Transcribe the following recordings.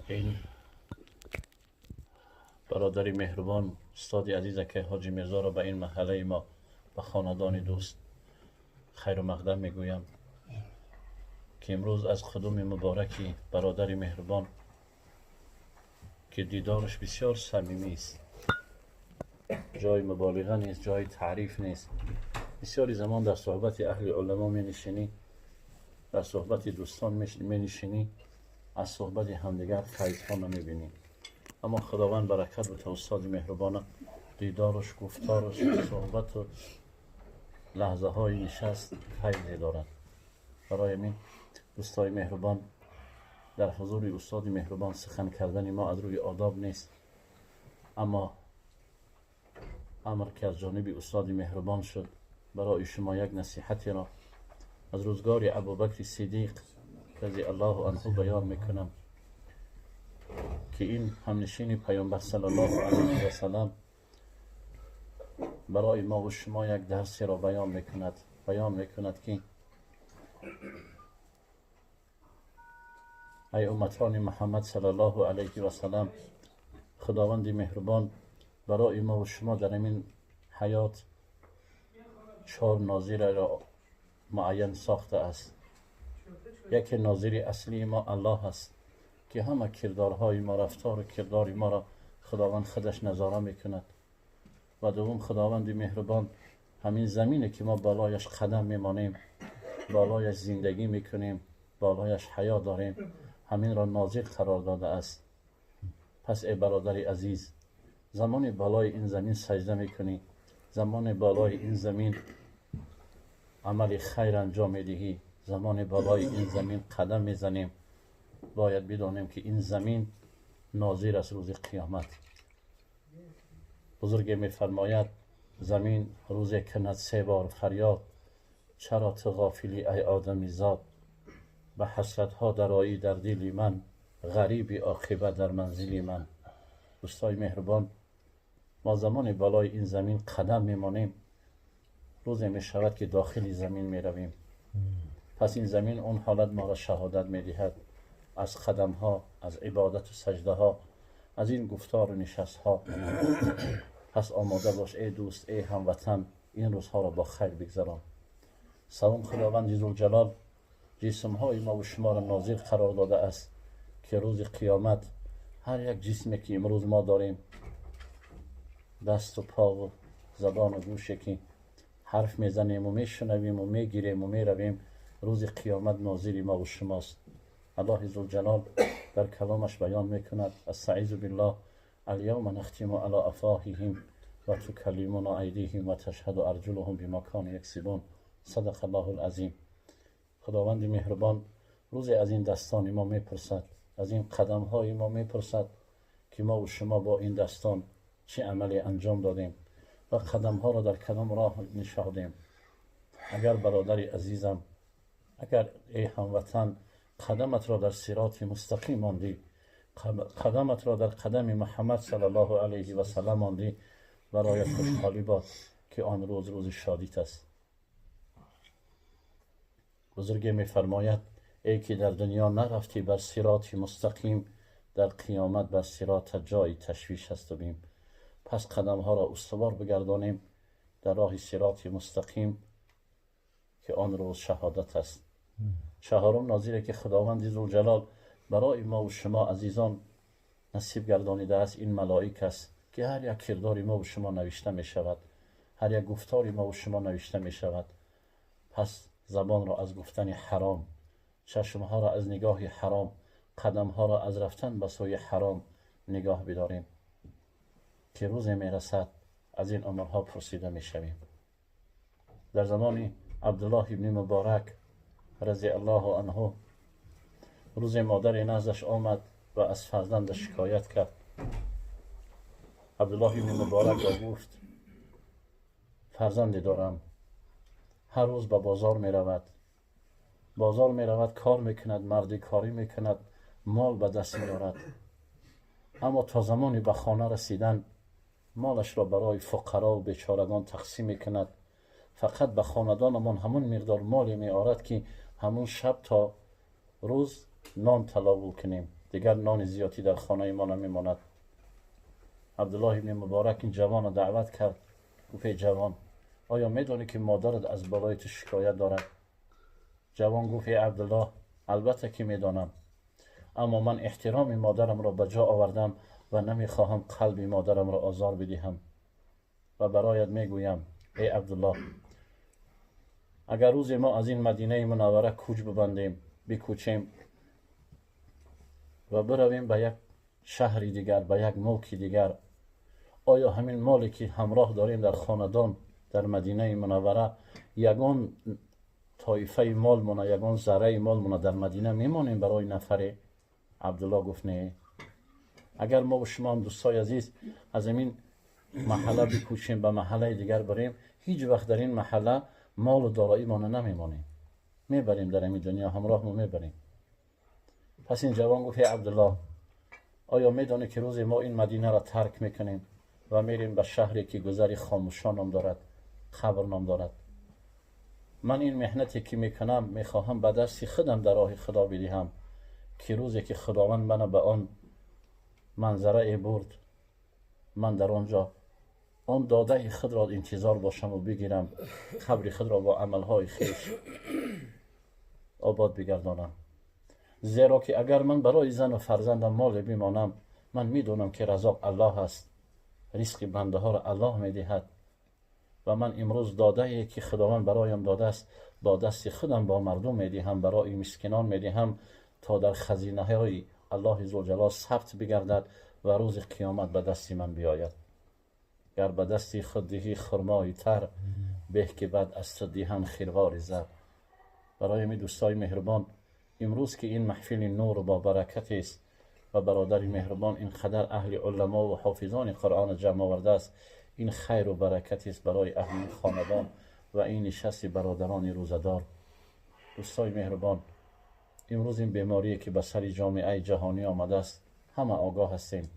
Ин бародари меҳрубон, устоди азиз акай Ҳоҷи Мирзоро ба ин маҳаллаи мо, ба хонадони дӯст хайру мақдам мегӯям, ки имрӯз аз қудуми мубораки бародари меҳрубон, ки дидораш бисёр самимист, ҷои муболиға нест, ҷои таъриф нест. Бисёри замон дар суҳбати аҳли уламо менишинӣ, дар суҳбати дӯстон менишинӣ, аз суҳбати ҳамдигар файзҳо намебинӣ. Аммо Худованд баракат буда устоди меҳрубона, дидораш, гуфтораш, суҳбату лаҳзаҳои нишаст файзе дорад. Барои ҳамин, дӯстои меҳрубон, дар ҳузури устоди меҳрубон сухан кардани мо аз рӯи одоб нест, аммо амр ки аз ҷониби устоди меҳрубон шуд, барои шумо як насиҳатеро аз рӯзгори Абубакри Сиддиқ разиаллоҳу анҳу баён мекунам, ки ин ҳамнишини Паёмбар саллаллоҳу алайҳи васалам барои мо ва шумо як дарсеро баён мекунад. Баён мекунад, ки ай умматони Муҳаммад саллаллоҳу алайҳи васалам, Худованди меҳрубон барои мо ва шумо дар ҳамин ҳаёт чор нозираро муайян сохтааст. Яке нозири аслии мо Аллоҳ аст, ки ҳама кирдорҳои мо, рафтору кирдори моро Худованд худаш назора мекунад. Ва дуввум, Худованди меҳрубон ҳамин замине ки мо болояш қадам мемонем, болояш зиндагӣ мекунем, болояш ҳаё дорем, ҳаминро нозир қарор додааст. Пас эй бародари азиз, замони болои ин замин саҷда мекунӣ, замони болои ин замин амали хайр анҷом медиҳӣ, замони болои ин замин қадам мезанем, бояд бидонем, ки ин замин нозир аст рӯзи қиёмат. Бузурге мефармояд: замин рӯзе кунад се бор фарёд, чаро ту ғофилӣ, ай одамизод? Ба ҳасратҳо дароӣ дар дили ман, ғариби оқибат дар манзили ман. Дӯстои меҳрубон, мо замони болои ин замин қадам мемонем, рӯзе мешавад, ки дохили замин меравем. Пас ин замин он ҳолат моро шаҳодат медиҳад аз қадамҳо, аз ибодату саҷдаҳо, аз ин гуфтору нишастҳо. Пас омода бош, эй дӯст, эй ҳамватан, ин рӯзҳоро бо хайр бигзарон. Савум, Худованди Зулҷалол ҷисмҳои мо ва шуморо нозир қарор додааст, ки рӯзи қиёмат ҳар як ҷисме ки имрӯз мо дорем, дасту пову забону гӯше ки ҳарф мезанему мешунавиму мегирему меравем, рӯзи қиёмат нозири мо ва шумост. Аллоҳи Зулҷалол дар каломаш баён мекунад: астаизу биллоҳ, аляавма нахтиму ало афоҳиҳим ва тукаллимуна айдиҳим ва ташҳаду арҷулуҳум бима кону яксибун. Садақа Аллоҳу лазим. Худованди меҳрубон рӯзе аз ин дастони мо мепурсад, аз ин қадамҳои мо мепурсад, ки мо ва шумо бо ин дастон чӣ амале анҷом додем ва қадамҳоро дар кадом роҳ нишодем. Агар, бародари азизам, агар, эй ҳамватан, қадаматро дар сироти мустақим мондӣ, қадаматро дар қадами Муҳаммад саллаллоҳу алайҳи васаллам мондӣ, бароят хушҳолӣ бод, ки он рӯз рӯзи шодит аст. Бузурге мефармояд: эй ки дар дунё нарафтӣ бар сироти мустақим, дар қиёмат бар сирота ҷои ташвиш асту бим. Пас қадамҳоро устувор бигардонем дар роҳи сироти мустақим, ки он рӯз шаҳодат аст. Чаҳорум нозире ки Худованди Зулҷалол барои мо ва шумо азизон насиб гардонидааст, ин малоик аст, ки ҳар як кирдори мо ва шумо навишта мешавад, ҳар як гуфтори мо ва шумо навишта мешавад. Пас забонро аз гуфтани ҳаром, чашмҳоро аз нигоҳи ҳаром, қадамҳоро аз рафтан ба сӯи ҳаром нигоҳ бидорем, ки рӯзе мерасад, аз ин умрҳо пурсида мешавем. Дар замони Абдуллоҳ ибни Муборак разиаллоҳу анҳу рӯзе модаре наздаш омад ва аз фарзандаш шикоят кард. Абдуллоҳ ибни Муборакро гуфт: фарзанде дорам, ҳар рӯз ба бозор меравад, бозор меравад, кор мекунад, мардикорӣ мекунад, мол ба даст меорад, аммо то замони ба хона расидан молашро барои фуқарову бечорагон тақсим мекунад. Фақат ба хонадонамон ҳамон миқдор моле меорад, ки ҳамон шаб то рӯз нон таловул кунем. دیگر نان زیادی در خانه ما نمیماند. عبدالله ابن مبارک این جوان را دعوت کرد. گفت ای جوان، آیا میدانی که مادرت از بالای تو شکایت دارد؟ جوان گفت ای عبدالله، البته که میدانم، اما من احترام مادرم را به جا آوردم و نمیخواهم قلب مادرم را آزار بدهم و برایت میگویم ای عبدالله، اگر روز ما از این مدینه منوره کوچ ببندیم، بکوچیم و برویم به یک شهر دیگر، به یک ملک دیگر، آیا همین مالی که همراه داریم در خاندان در مدینه منوره، یگان طایفه مال مونه، یگان ذره مال مونه در مدینه میمانیم برای نفره؟ عبدالله گفت نه. اگر ما و شما هم دوستای عزیز از این محله بکوچیم به محله دیگر بریم، هیچ وقت در این محله مال و دارایی ما نمیمانیم، میبریم در این دنیا همراه ما میبریم. پس این جوان گفت ای عبدالله، آیا میدانی که روز ما این مدینه را ترک میکنیم و میریم به شهری که گذری خاموشان نام دارد، قبر نام دارد؟ من این محنتی که میکنم میخواهم به دست خودم در راه خدا بدهم که روزی که خداوند منو به آن منظره برد، من در آنجا آن داده خود را انتظار باشم و بگیرم، قبر خود را با عملهای خویش آباد بگردانم. زیرا که اگر من برای زن و فرزندم مال بمانم، من میدونم که رزاق الله است، رزق بنده ها را الله میدهد و من امروز داده ای که خداوند برایم داده است با دست خودم با مردم میدهم، برای مسکینان میدهم تا در خزینه های الله ذوالجلال ثبت بگردد و روز قیامت به دست من بیاید. گر به دست خود دهی خرمای تر، به که بعد از تو دهن خروار زر. برای می دوستای مهربان، امروز که این محفل نور با برکت است و برادر مهربان اینقدر اهل علما و حافظان قرآن جمع آورده است، این خیر و برکت است برای اهل خاندان و این نشست برادران روزدار. دوستای مهربان، امروز این بیماری که به سر جامعه جهانی آمده است همه آگاه هستیم.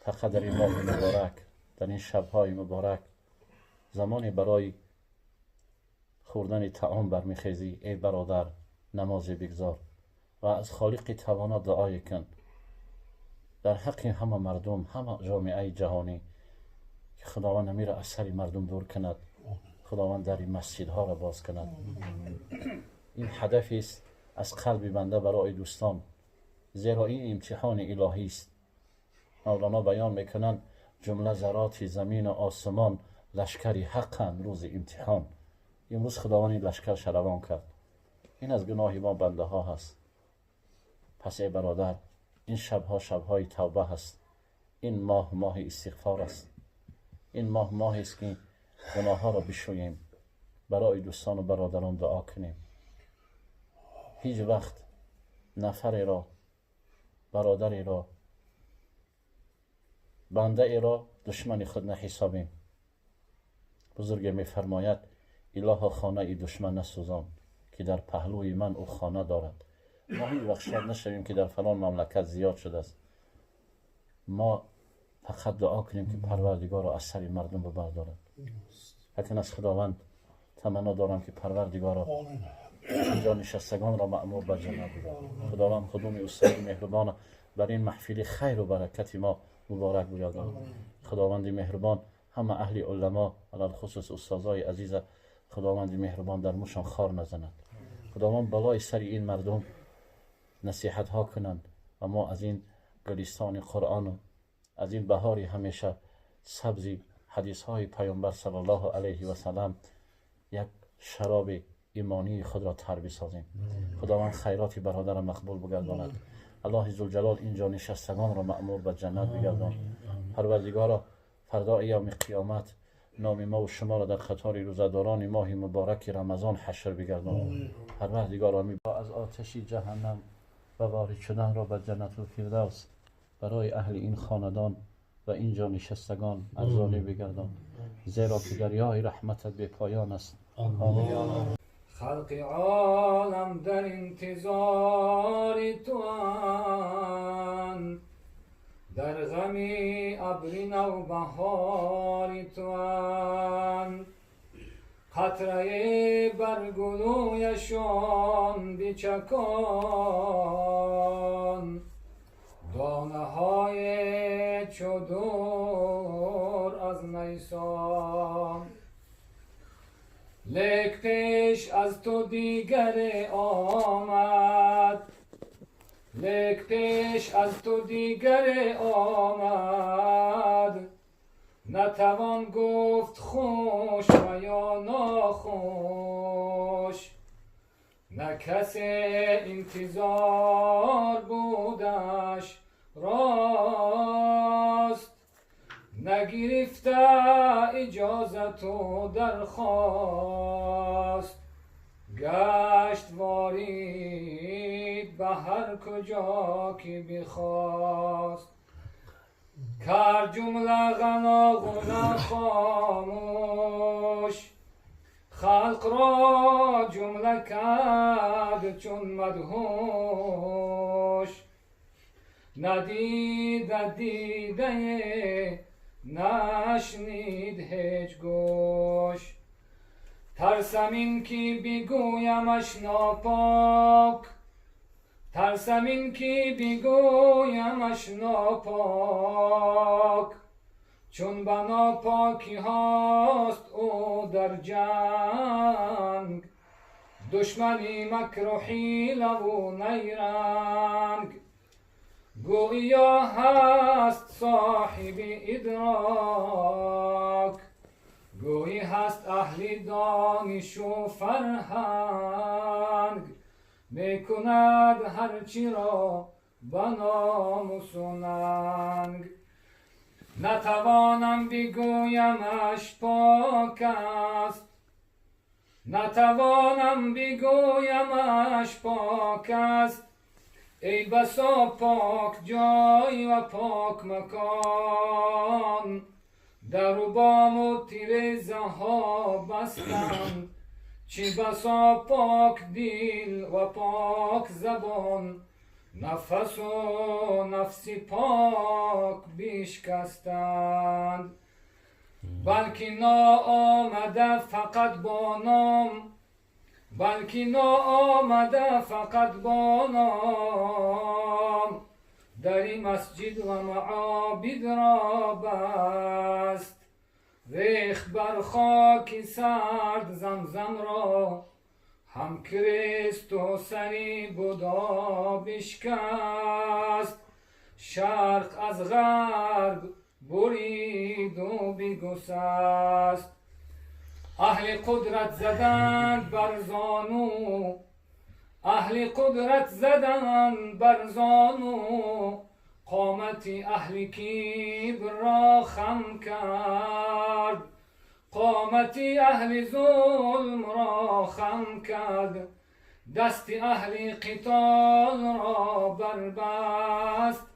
فقط در این ماه مبارک، در این شبهای مبارک، زمانی برای خوردن طعام برمیخیزی، ای برادر نماز بگذار و از خالق توانا دعای کن در حق همه مردم، همه جامعه جهانی که خداوند امیر از سر مردم دور کند، خداوند در این مسجدها را باز کند. این هدف است از قلب بنده برای دوستان، زیرا این امتحان الهی است. مولانا بیان میکنند جمله ذرات زمین و آسمان لشکری حقند روز امتحان. امروز خداوند این لشکر شروان کرد. این از گناه ما بنده ها هست. پس ای برادر، این شبها شبهای توبه هست، این ماه ماه استغفار است، این ماه ماه است که گناه ها را بشوییم، برای دوستان و برادران دعا کنیم. هیچ وقت نفری را، برادری را، بنده ای را دشمن خود نحسابیم. بزرگ می فرماید اله خانه ای دشمن نسوزان که در پهلوی من او خانه دارد. ما هیچ وقت شاد نشویم که در فلان مملکت زیاد شده است. ما فقط دعا کنیم که پروردگار را از سر مردم ببردارد. حتی از خداوند تمنا دارم که پروردگار را اینجا نشستگان را مأمور به جنت بگرداند. خداوند خدوم استاد مهربان بر این محفل خیر و برکت ما مبارک بگرداند. خداوند مهربان همه اهل علما، علی الخصوص استادای عزیز، خداوند مهربان در موشان خار نزند. خداوند بالای سر این مردم نصیحت ها کنند و ما از این گلستان قرآن و از این بهاری همیشه سبزی حدیث های پیامبر صلی الله علیه و سلم یک شراب ایمانی خود را تر بسازیم. خداوند خیرات برادر مقبول بگرداند. الله ذوالجلال اینجا نشستگان را مأمور به جنت بگردان. پروردگارا فردا ایام قیامت نام ما و شما را در قطار روزه‌داران ماه مبارک رمضان حشر بگردان. پروردگارا از آتش جهنم و وارد شدن را به جنت الفردوس برای اهل این خاندان و اینجا نشستگان ارزانی بگردان، زیرا که دریای رحمتت بی پایان است. آمین. خلق عالم در انتظار توان، در غم ابر نوبهار توان، قطره بر گلویشان بچکان، دانه های چو دور از نیسان. لیک پیش از تو دیگر آمد، لیک پیش از تو دیگر آمد، نتوان گفت خوش و یا ناخوش. نه کس انتظار بودش راست، نگرفته اجازت و درخواست. گشت وارد به هر کجا که بخواست، کرد جمله غنا خاموش. خلق را جمله کرد چون مدهوش. ندید دیده نشنید هیچ گوش. ترسم این که بگویمش ناپاک، ترسم این که بگویمش ناپاک. چون به ناپاکی هاست او در جنگ، دشمنی مکر و حیله و نیرنگ. گویا هست صاحب ادراک، گویی هست اهل دانش و فرهنگ. میکند هرچی را به ناموس و ننگ. نتوانم بگویمش پاک است، نتوانم بگویمش پاک است. ای بسا پاک جای و پاک مکان، در و بام و تیرزه ها بستند. چی بسا پاک دل و پاک زبان، نفس و نفس پاک بشکستند. بلکه ناآمده فقط با نام، بلکه ناآمده فقط با نام. در این مسجد و معابد را بست، ریخت بر خاک سرد زمزم را. هم کریست و سری بودا بشکست، شرق از غرب برید و بگسست. اهل قدرت زدند بر زانو، اهل قدرت زدند بر زانو. قامت اهل کبر را خم کرد، قامت اهل ظلم را خم کرد. دست اهل قتال را بربست،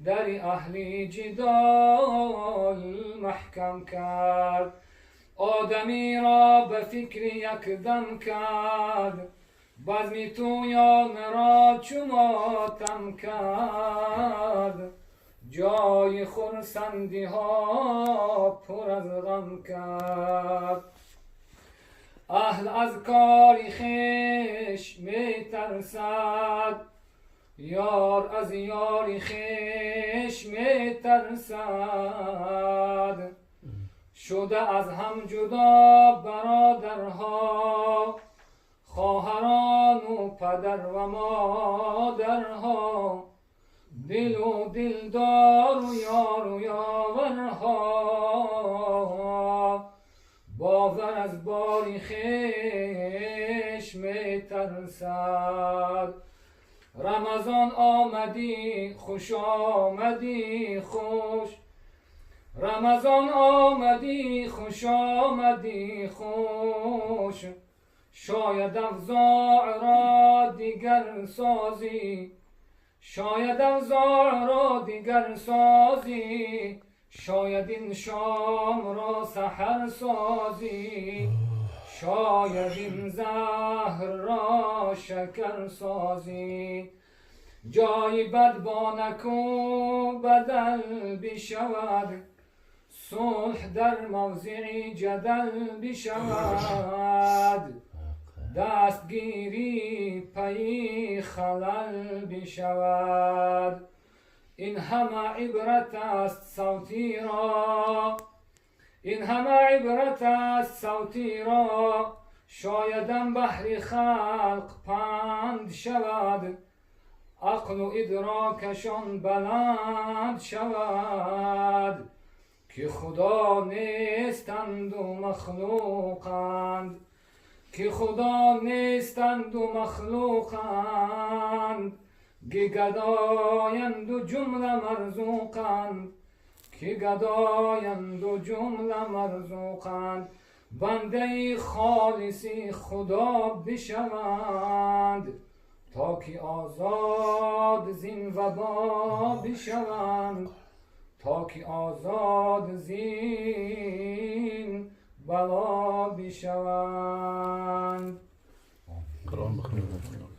در اهل جدال محکم کرد. آدمی را به فکر یک دم کرد، بزم تویان را چو ماتم کرد. جای خرسندی ها پر از غم کرد. اهل از کار خویش می ترسد، یار از یار خویش می ترسد. شده از هم جدا برادرها، خواهران و پدر و مادرها. دل و دلدار و یار و یاورها، باور از بار خویش می ترسد. رمضان آمدی خوش آمدی خوش، رمضان آمدی خوش آمدی خوش. شاید افزاع را دیگر سازی، شاید افزاع را دیگر سازی. شاید این شام را سحر سازی، شاید این زهر را شکر سازی. جای بد با نکو بدل بشود، صلح در موضع جدل بشود. دستگیری پی خلل بشود. Ин ҳама ибрат аст савтиро, ин ҳама ибрат аст савтиро, шоядам баҳри халқ панд шавад, ақлу идрокашон баланд шавад, ки худо нестанду махлуқанд, ки худо нестанду махлуқанд, ки гадоянду ҷумла марзуқанд, ки гадоянду ҷумла марзуқанд, бандаи холиси худо бишаванд, то ки озод зин вабо бишаванд, то ки озод зин бало бишаванд. Қуръон бихонед.